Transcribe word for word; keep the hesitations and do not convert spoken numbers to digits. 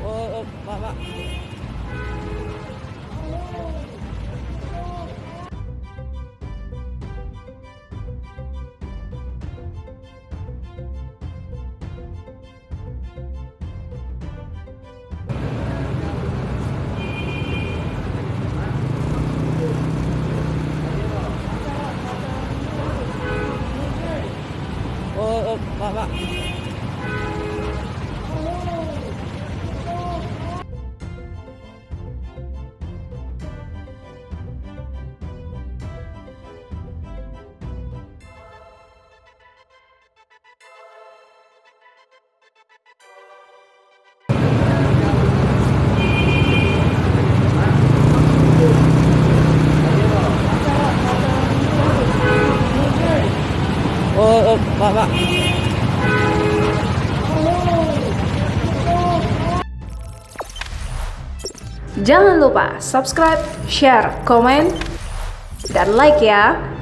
Oh, oh, Pak, Pak. Oh, oh, Pak, Pak. Oh, oh, Pak, Pak. Jangan lupa subscribe, share, komen, dan like ya.